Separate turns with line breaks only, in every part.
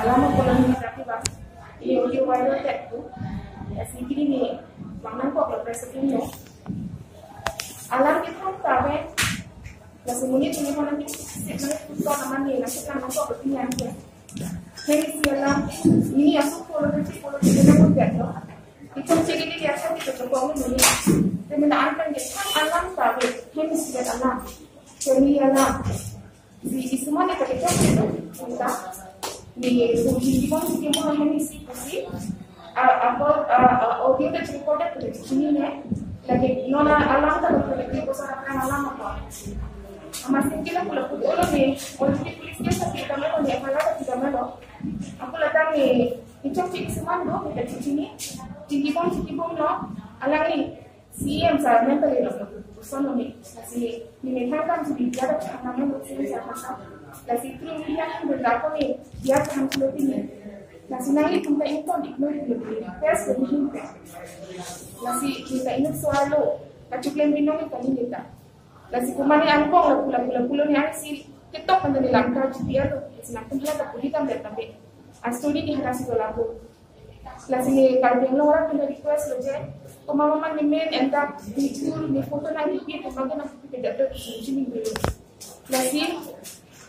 Alama ko ni tapi ba ni audio viral tet tu lasi kini ni mangan ko lo press no alam ki thang ta be lasi muni ni ko nanti se mane to naman ni nasi kan ko lo ni ang ke hemi alam ni asu ko lo ti ko lo ti na ko tet no itu ciri ni biasa kita coba ni permintaan kan alam tabi hemi siat alam kami alam di semua ni kita itu kita ni sumji pun kita mau hemi si kusi apa audio kita record tu sini ni lagi nona alam tak boleh kita pasal apa alam apa masih kita pula pula ni orang ni polis dia tapi kita mahu ni apa lah kita mahu aku datang ni itu cik semua tu kita sini Ciki bom no alang ni CM sa mentally no sono ni si ni methangkam si dia da chana no si sa ha la si tru ni han berlaku ni dia han lo ni la si nang tum ta into ni no ni pes ko ni hin la si kita inu soalo la chuklem ni no ni tani ni ta la si kumane angkong la pula pula pula ni si ketok pan ni langka chi lo si nang tum la ta puli tam ta be asturi ni harasi lo laku la sini karbeng lo orang kena request lo je ko mama man ni men enta ni tour ni photo na ni pi ko maga na pi ke dapta sini ni la si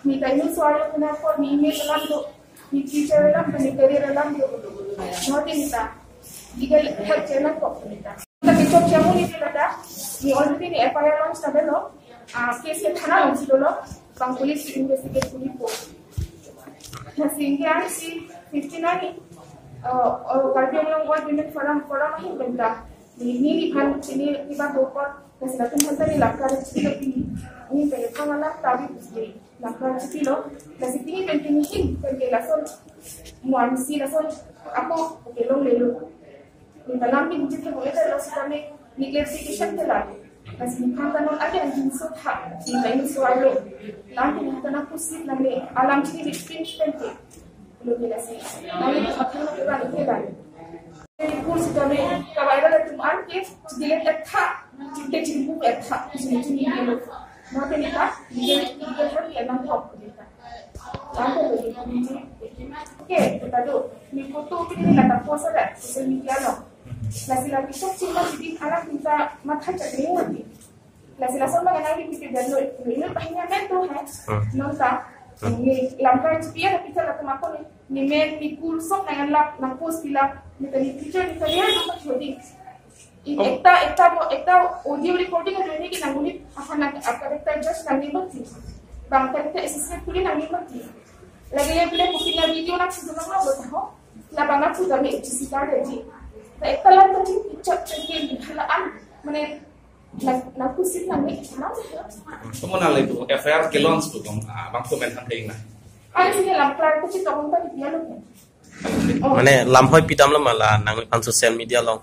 ni tainu soal kena ko ni email alam do ni teacher alam do ni career alam do no ni ta legal help channel ko ni ta ta ke chop chamu ni la ta ni already ni FIR launch ta belo a case ke thana launch do lo bang police investigate kuri ko la si ngi si 59 ni Karbi Anglong World Women Forum forum ahi benta ni ni phan chini kiba dokor kasi latum hanta ni lakar chilo pini ni pele khamala tabi usle lakar chilo kasi pini pentini hin pele lason muan si lason ako kelong lelo ni talam ni jithe bole ta lositame ni clarification tela kasi ni phan tanon age hin so tha ni tain so alo lam ni hatana kusit lamle alam chini print pente lagi akhirnya kita lagi lagi. Kurs kami kawaii la tum an ke delete etha chinte chimpu etha sini sini lo. Nanti ni ka delete kita ni enam top kita. Nanti lagi. Oke, kita tu ni foto ni la tak post ada social media lo. Lagi lagi sok cuma jadi anak minta matha cakap ni. Lagi lagi sama dengan ni kita download. Ini pahinya mentu hai. Nonta ni langkah cepat tapi kalau tu aku ni men ni cool sok dengan lap nak post bila ni tadi picture ni tadi ada macam shooting. Ekta ekta ekta audio recording ada ni kita nanguni apa nak apa kita just nangni mati. Bang kita assistant kuli nangni mati. Lagi yang bila mungkin nak video nak sudah nak buat tahu. La bang nak sudah ni cerita lagi. Ekta lah tu picture cakap ni an mana nak kusit nangni mana?
Kamu nak itu FIR ke launch tu kong bang komen hantai na.
Ada sini lamklar tu cik tokong tadi dia lo.
Mane lamhoi pitam lo malah nang pan social media long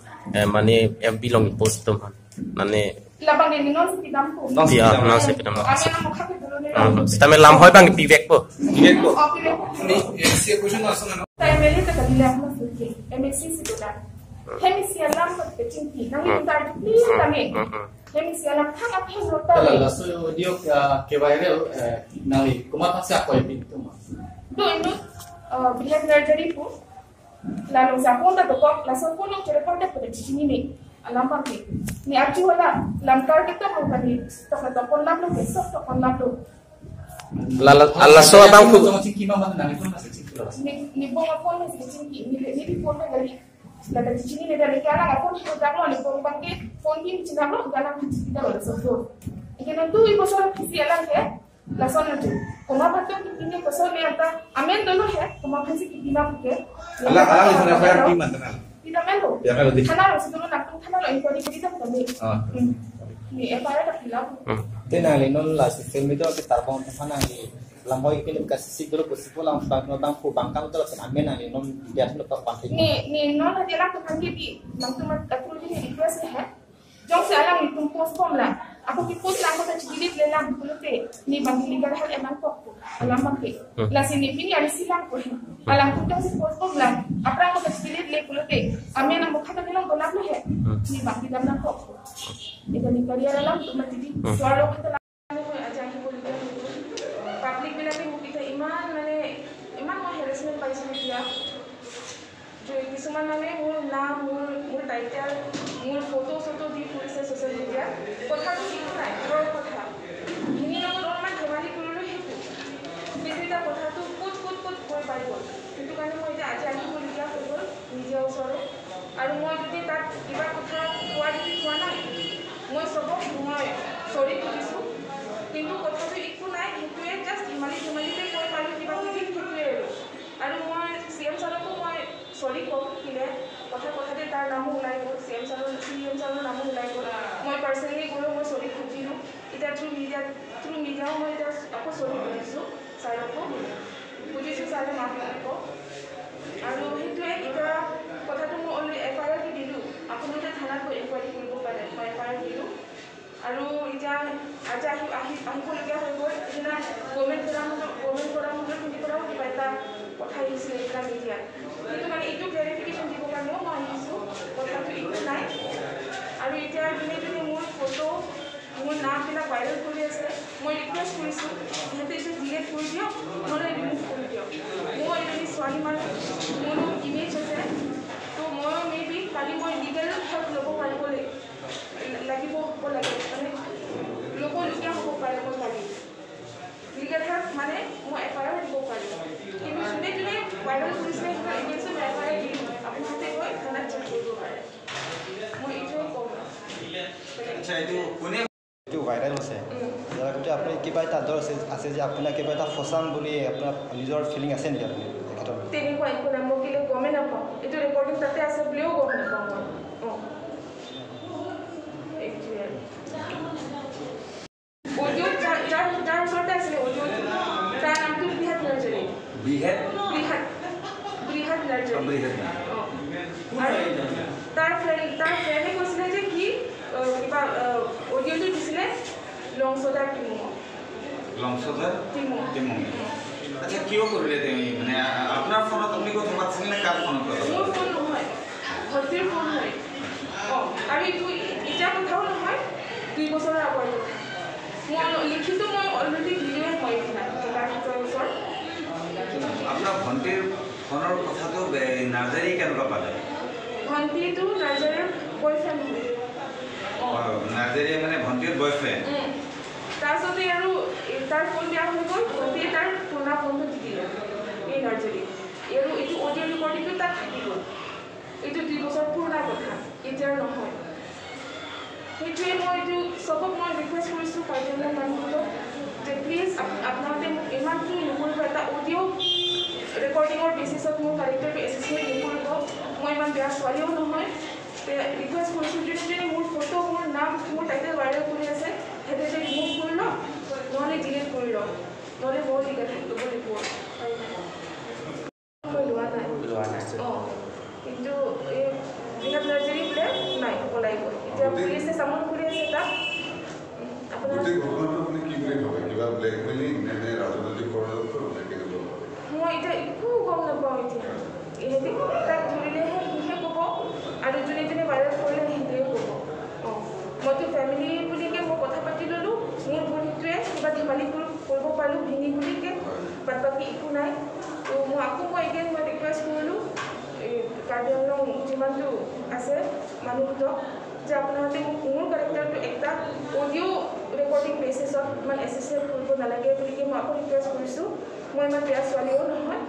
mane FB long post tu man. Mane
labang ni non pitam ko.
Ya non pitam. Sitame lamhoi bang pivek po.
Pivek po. Ni si question asal na.
Ta MLA ta kadila aku suke MLC si dola. Hemi si alam ko te chinki nang ni tar please tame. Hemi si alam thang ap hen rota.
La so audio ke viral nali kuma thak sa koi pin tu ma.
Do inu brihat nursery pu la long sa pon ta to ko la so pon long chere pon ta ko chini ni alam pa ke ni achu wala lamkar ke to ho kani to ka to pon lam lo ke so to pon lam lo
la la so abang ku
chinki ma ma nang pon ma chinki la
ni ni bong pon ni chinki ni ni pon na gali la ta chini ni da ni kala ka pon ko jak lo ni pon bang ke pon tin china lo gala chi da lo so so ikena tu i bosor kisi alam ke la son tu koma batu kini kosor ni anta amen dulu hai koma bhansi ki dima ke
ala ala ni sana fire di mana
tidak melo
ya melo di
thana lo situ nak tu thana lo inquiry kiri tak kami ni FIR tak hilang
tenali non la social media ke tarbon thana ni lamhoi kini kasih dulu posisi lam bang no bang ku bangkang tu lah amen ani non biar tu lepas pantai
ni ni non hati lah tu panggil di lam tu mat aku ni request hai jong se alam ni tum post bom lah aku ki post lah aku tak delete le lam tu te ni bang legal hal emang kok alam bang ke la sini pini ada silang ko alam tu jong se post bom lah apa aku tak delete le tu te amen am khata ni long golap le hai ni bang ki dam na kok itu ni career alam tu mat di soal ko ta public বিলাকে মোক এতিয়া ইমান মানে ইমান মই harassment পাইছোঁ এতিয়া। কিছুমান মানুহে মোৰ নাম, মোৰ টাইটেল, মোৰ ফটো চটো দি ফুৰিছে ছ'চিয়েল মিডিয়াত। কথাটো একো নাই, ঘৰৰ কথা ভিনিৰ লগত অলপমান ধেমালি কৰিলোঁ সেইটো, কিন্তু এতিয়া কথাটো ক'ত ক'ত ক'ত গৈ পাই গ'ল। সেইটো কাৰণে মই এতিয়া আজি আহিবলগীয়া হৈ গ'ল মিডিয়াৰ ওচৰত। আৰু মই যদি তাত কিবা কথা কোৱা যদি কোৱা নাই, মই চবক মই চৰি খুজিছোঁ, কিন্তু কথাটো একো নাই, সেইটোৱে জাষ্ট ধেমালি ধেমালিতে কৈ পালোঁ কিবা কিবি, সেইটোৱে আৰু। আৰু মই চি এম ছাৰকো মই চৰি ক'ম কিনে কথা কথাতে তাৰ নামো ওলাই গ'ল, চি এম ছাৰৰ নামো ওলাই গ'ল। মই পাৰ্চনেলি গৈও মই চৰি খুজিলোঁ। এতিয়া থ্ৰু মিডিয়াও মই এতিয়া আকৌ চৰি খুজিছোঁ, ছাৰকো খুজিছোঁ, ছাৰে মাফ কৰিব। আৰু সেইটোৱে এতিয়া কথাটো মই অলৰেডি এফ আই আৰটো দিলোঁ, আপোনালোকে থানাত গৈ এনকুৱাৰী কৰিব পাৰে। মই এফ আই আৰ দিলোঁ আৰু এতিয়া আজি আহি আহি আহিবলগীয়া হৈ গ'ল। সেইদিনা গভৰ্ণমেণ্ট ফৰামহঁতৰ পিনি পৰাও কিবা এটা কথা আহিছিলে এইবিলাক মিডিয়াত, সেইটো মানে এইটো ক্লেৰিফিকেশ্যন দিবৰ কাৰণেও মই আহিছোঁ। কথাটো একো নাই। আৰু এতিয়া যোনে যোনে মোৰ ফটো, মোৰ নামবিলাক ভাইৰেল কৰি আছে, মই ৰিকুৱেষ্ট কৰিছোঁ সিহঁতে এইটো ডিলেট কৰি দিয়ক, নহ'লে ৰিমুভ কৰি দিয়ক। মই এজনী ছোৱালী মানুহ, মোৰো ইমেজ আছে, ত' ময়ো মে বি কালি মই লিগেল হেল্প ল'ব পাৰিব লাগিব, হ'ব লাগে, মানে ল'বলগীয়া হ'ব পাৰে। মই কালি লিগেল হেল্প মানে মই এফ I R দিব পাৰিম, কিন্তু যোনে যোনে ভাইৰেল কৰিছিলে সিহঁতৰ এগেইনষ্টত মই এফ I R দিম। আপোনালোকে গৈ থানাত চেক কৰিব পাৰে। মই এইটোৱে ক'ম।
আচ্ছা, এইটো কোনে এইটো ভাইৰেল হৈছে ইয়াৰ আগতে আপুনি কিবা এটা ডৰ আছে যে আপোনাক কিবা এটা ফচাম বুলি আপোনাৰ নিজৰ ফিলিং আছে নেকি? আপুনি তেখেতৰ
তেনেকুৱা একো নাই, মই কেলৈ গমেই নাপাওঁ, এইটো ৰেকৰ্ডিং তাতে আছে বুলিও গম নাপাওঁ মই। অঁ, এইটোৱে আৰু অডিঅ' যাৰ ওচৰতে আছিলে অডিঅ'টো, তাৰ নামটো বৃহৎ নাৰ্জাৰী। বৃহৎ নাৰ্জাৰী। অঁ, আৰু তাৰ ফ্ৰেণ্ডে কৈছিলে যে কি কিবা অডিঅ'টো দিছিলে লংচদাৰ টিমুঙক।
লংচদাৰ টিমুং। আচ্ছা, কিয় কৰিলে তেওঁ? মানে আপোনাৰ ফোনত আপুনি কথা পাতিছিল নে কাৰ ফোনত কথা?
মোৰ ফোন নহয়, ভণ্টিৰ ফোন হয়। অঁ, আৰু এইটো এতিয়া কথাও নহয়, 2 বছৰৰ আগৰ কথা। মই লিখিতো মই অলৰেডি দিলোঁৱে মই তাৰ ওচৰত।
আপোনাৰ ভণ্টিৰ ফোনৰ কথাটো নাৰ্জাৰী কেনেকুৱা পালে?
ভণ্টিটো নাৰ্জাৰীৰ বয়ফ্ৰেণ্ড হয়।
নাৰ্জাৰীয়ে মানে ভণ্টিৰ বয়ফ্ৰেণ্ড।
তাৰপিছতে আৰু তাৰ ফোন বেয়া হৈ গ'ল, ভণ্টিয়ে তাৰ পুৰণা ফোনটো দি দিলে এই নাৰ্জাৰীক। আৰু এইটো অডিঅ' ৰেকৰ্ডিংটো তাত থাকি গ'ল। এইটো 2 বছৰ পুৰণা কথা, এতিয়াৰ নহয়। সেইটোৱে মই এইটো চবক মই ৰিকুৱেষ্ট কৰিছোঁ কাৰ্বি মানুহক যে প্লিজ আপোনালোকে মোক ইমানখিনি নকৰিব, এটা অডিঅ' ৰেকৰ্ডিঙৰ বেচিছত মোৰ কেৰেক্টাৰটো এছেচমেণ্ট নকৰিব। মই ইমান বেয়া ছোৱালীও নহয়। ৰিকুৱেষ্ট কৰিছোঁ যোনে যোনে মোৰ ফটো, মোৰ নাম, মোৰ টাইটেল ভাইৰেল কৰি আছে, সিহঁতে যে ৰিমুভ কৰি লওক, নহ'লে ডিলিট কৰি লওক, নহ'লে মই লিগেল ল'ব লাগিব। মই লোৱা নাই, অঁ, কিন্তু এই বৃহৎ নাৰ্জাৰী বোলে নাই, পলাই গ'ল। এতিয়া পুলিচে চামন কৰি আছে তাক। মই এতিয়া একো গম নাপাওঁ। এতিয়া ইহঁতে তাক ধৰিলেহে সিহে ক'ব, আৰু যোনে যোনে ভাইৰেল কৰিলে সিহঁতেও ক'ব। অঁ, মইতো ফেমিলি বুলিকে মই কথা পাতি ল'লোঁ, মোৰ ভুল সেইটোৱে, কিবা ধেমালি কৰিব পাৰিলোঁ ভিনি বুলিকে, বাদ বাকী একো নাই। ত' মই আকৌ মই এগেইন মই ৰিকুৱেষ্ট কৰিলোঁ এই কাৰ্বি আংলং যিমানটো আছে মানুহবোৰক যে আপোনালোকে মোক মোৰ কেৰেক্টাৰটো এটা অডিঅ' ৰেকৰ্ডিং বেচিছত ইমান এছেচমেণ্ট কৰিব নালাগে বুলিকে মই আকৌ ৰিকুৱেষ্ট কৰিছোঁ। মই ইমান বেয়া ছোৱালীও নহয়।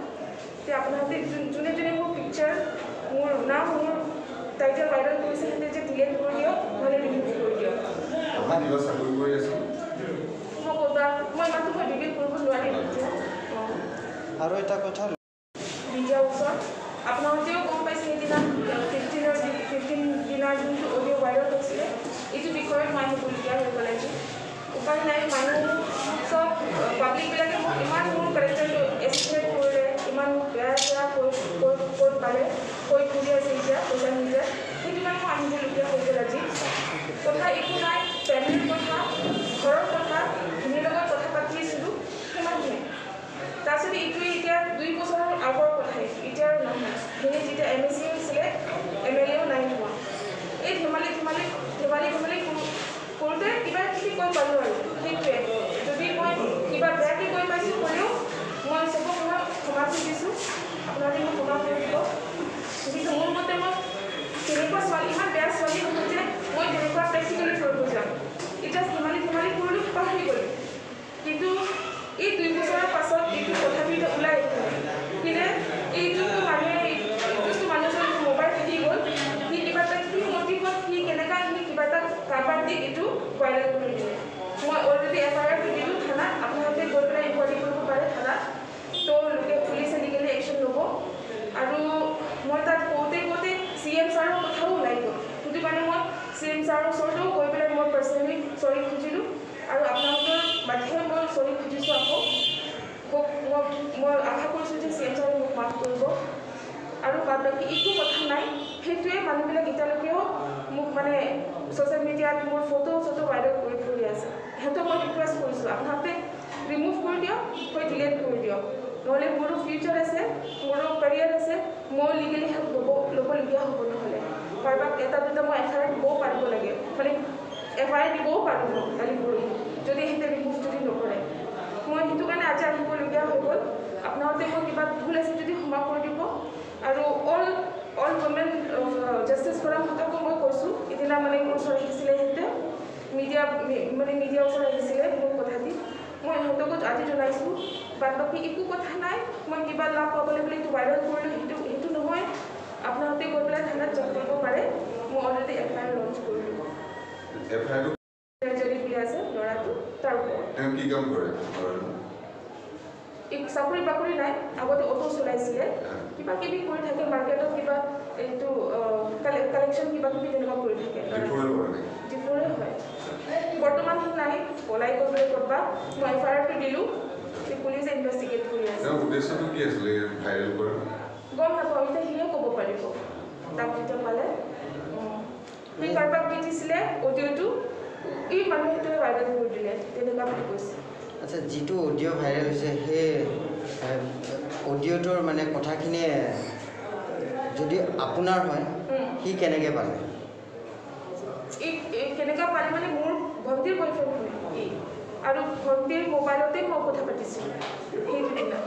এতিয়া আপোনালোকে যোনে যোনে মোৰ পিকচাৰ, মোৰ নাম, মোৰ টাইটেল ভাইৰেল কৰিছে, সিহঁতে যে ডিলিট কৰি দিয়ক, নহ'লে ৰিমুভ কৰি দিয়ক। মই ক'বা মই ইমানটো মই ৰিভিল কৰিব নোৱাৰিম এতিয়া। অঁ,
আৰু এটা কথা
মিডিয়াৰ ওচৰত আপোনালোকেও গম পাইছে, সেইদিনা 15 দিনাৰ যোনটো অডিঅ' ভাইৰেল হৈছিলে, এইটো বিষয়ত মই আহিবলগীয়া হৈ গ'ল আজি। উপায় নাই, মানুহ চব পাব্লিকবিলাকে মোক ইমান মোৰ কেৰেক্টাৰটো এছেচমেণ্ট কৰিলে, ইমান মোক বেয়া বেয়া কৈ কৈ কৈ পালে, কৈ ঘূৰি আছে এতিয়া ছ'চিয়েল মিডিয়াত, সেইটো কাৰণে মই আহিবলগীয়া হৈ গ'ল আজি। কথা একো নাই, ফেমিলিৰ কথা, ঘৰৰ কথা, ভিনিৰ লগত কথা পাতি আছিলোঁ, সিমানখিনিয়ে। তাৰপিছতে এইটোৱে এতিয়া 2 বছৰৰ আগৰ কথা, এতিয়া আৰু নহয়। ভিনি যেতিয়া এম এ চি হৈছিলে, এম এল এও নাই হোৱা। এই ধেমালি ধেমালি ধেমালি ধেমালি কৰোঁতে কিবা কিবি কৈ পালোঁ আৰু সেইটোৱে। যদি মই কিবা বেয়াকৈ কৈ পাইছোঁ ক'লেও মই চবক মই ক্ষমা খুজিছোঁ, আপোনালোকে মোক ক্ষমা কৰি দিব। কিন্তু মোৰ মতে বাকী একো কথা নাই। সেইটোৱে মানুহবিলাক এতিয়ালৈকেও মোক মানে ছ'চিয়েল মিডিয়াত মোৰ ফটো চটো ভাইৰেল কৰি ফুৰি আছে। সিহঁতক মই ৰিকুৱেষ্ট কৰিছোঁ, আপোনালোকে ৰিমুভ কৰি দিয়ক, হয় ডিলিট কৰি দিয়ক, নহ'লে মোৰো ফিউচাৰ আছে, মোৰো কেৰিয়াৰ আছে, মই লিগেলি হেল্প ল'বলগীয়া হ'ব। নহ'লে কাৰোবাক এটা দুটা মই এফ I R দিবও পাৰিব লাগে, মানে এফ I R দিবও পাৰিব কালি পৰহি, যদি সিহঁতে ৰিমুভ যদি নকৰে। মই সেইটো কাৰণে আজি আহিবলগীয়া হৈ গ'ল। আপোনালোকে মোৰ কিবা ভুল আছে যদি ক্ষমা কৰি দিব। আৰু অল অল ৱমেন জাষ্টিছ ফৰামহঁতকো মই কৈছোঁ, ইদিনা মানে মোৰ ওচৰত আহিছিলে সিহঁতে, মিডিয়া মানে মিডিয়াৰ ওচৰত আহিছিলে মোৰ কথা দি, মই ইহঁতকো আজি জনাইছোঁ। বাদ বাকী একো কথা নাই। মই কিবা লাভ পাবলৈ বুলি এইটো ভাইৰেল কৰিলোঁ সেইটো নহয়। আপোনালোকে গৈ পেলাই থানাত জব কৰিব পাৰে। মই already F I R launch কৰিলোঁ। নাৰ্জাৰী বুলি আছে ল'ৰাটো, তাৰ ওপৰত
তেওঁ কি কাম কৰে?
চাকৰি বাকৰি নাই, আগতে অ'টো চলাইছিলে, কিবা কিবি কৰি থাকে মাৰ্কেটত, কিবা এইটো কালেকশ্যন কিবা কিবি তেনেকুৱা কৰি থাকে। ডিফৰে হয়। বৰ্তমান সি নাই, পলাই গ'ল বুলি ক'ৰবাত। মই এফ আই আৰটো দিলোঁ, পুলিচে ইনভেষ্টিগেট কৰি আছে।
উদ্দেশ্যটো কি আছিলে ভাইৰেল কৰা?
গম নাপাওঁ, এতিয়া সিয়ে ক'ব পাৰিব তাক যেতিয়া পালে। সি কাৰোবাক দি দিছিলে অডিঅ'টো, এই মানুহ সেইটোৱে ভাইৰেল কৰি দিলে তেনেকুৱা বুলি কৈছে।
আচ্ছা, যিটো অডিঅ' ভাইৰেল হৈছে সেই অডিঅ'টোৰ মানে কথাখিনিয়ে যদি আপোনাৰ হয়, সি কেনেকৈ পালে?
কেনেকৈ পালে মানে মোৰ ভণ্টিৰ বয়ফ্ৰেণ্ড হয় ই, আৰু ভণ্টিৰ মোবাইলতে মই কথা পাতিছিলোঁ সেইটো দিনা।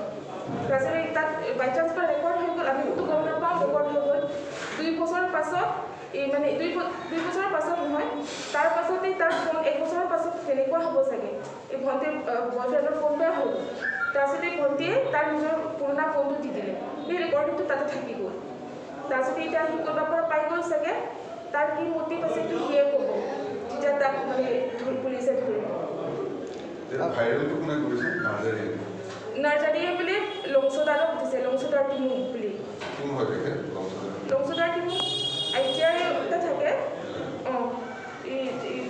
তাৰপিছত তাত বাই চান্স পৰা ৰেকৰ্ড হৈ গ'ল, আমিতো গম নাপাওঁ, ৰেকৰ্ড হৈ গ'ল। 2 বছৰৰ পাছত এই মানে দুই বছৰৰ পাছত নহয়, তাৰ পাছতেই তাৰ ফোন 1 বছৰৰ পাছত তেনেকুৱা হ'ব চাগে, এই ভণ্টিৰ বয়ফ্ৰেণ্ডৰ ফোন বেয়া হৈ গ'ল। তাৰপিছতে ভণ্টিয়ে তাৰ নিজৰ পুৰণা ফোনটো দি দিলে, সেই ৰেকৰ্ডিংটো তাতে থাকি গ'ল। তাৰপিছতে এতিয়া সি ক'ৰবাৰ পৰা পাই গ'ল চাগে, তাৰ কি মটিভ আছে সেইটো সিয়ে ক'ব যেতিয়া তাক মানে পুলিচে ধৰিব। নাৰ্জাৰীয়ে বুলি লংচদাৰক দিছে, লংচদাৰ টিমু বুলি। লংচদাৰ টিমু I T I এটা থাকে। অঁ,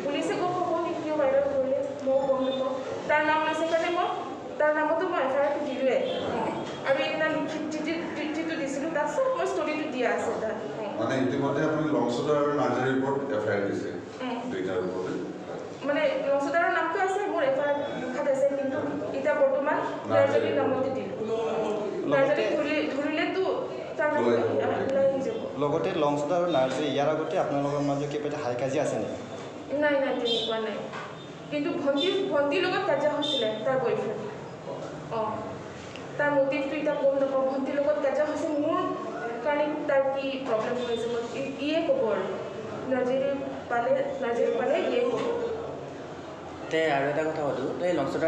পুলিচে গম পাব সি কিয় ভাইৰেল কৰিলে, ময়ো গম নাপাওঁ। তাৰ নাম লৈছে কাৰণে মই তাৰ নামতো মই এফ আই আৰটো দিলোঁৱে। আৰু এইদিনা লিখিত যিটো দিছিলোঁ তাত চব মই ষ্টৰিটো দিয়া আছে তাত।
মানে ইতিমধ্যে আপুনি লংচদাৰ আৰু নাৰ্জাৰীৰ ওপৰত এফ I R দিছে? দুইটাৰ ওপৰতে।
মানে লংচদাৰৰ নামটো আছে মোৰ এফ I R লিখাত আছে, কিন্তু এতিয়া বৰ্তমান নাৰ্জাৰীৰ নামতে দিলোঁ। নাৰ্জাৰী ধৰিলেতো তাৰ নাম ওলাই আহি যাব।
লগতে লংচদাৰ আৰু নাৰ্জাৰী ইয়াৰ আগতে আপোনালোকৰ মাজত কিবা এটা হাই কাজিয়া আছে নেকি?
নাই নাই, তেনেকুৱা নাই। কিন্তু ভণ্টিৰ লগত কাজিয়া হৈছিলে তাৰ বয়ফ্ৰেণ্ড। অঁ, তাৰ মটিভটো এতিয়া গম নাপাওঁ। ভণ্টিৰ লগত কাজিয়া হৈছে, মোৰ কাৰণে তাৰ কি প্ৰব্লেম হৈছে মই ইয়ে ক'ব আৰু নাৰ্জাৰী পালে ইয়ে ক'ব।
তে আৰু এটা কথা সুধোঁ, এই লংচদাৰ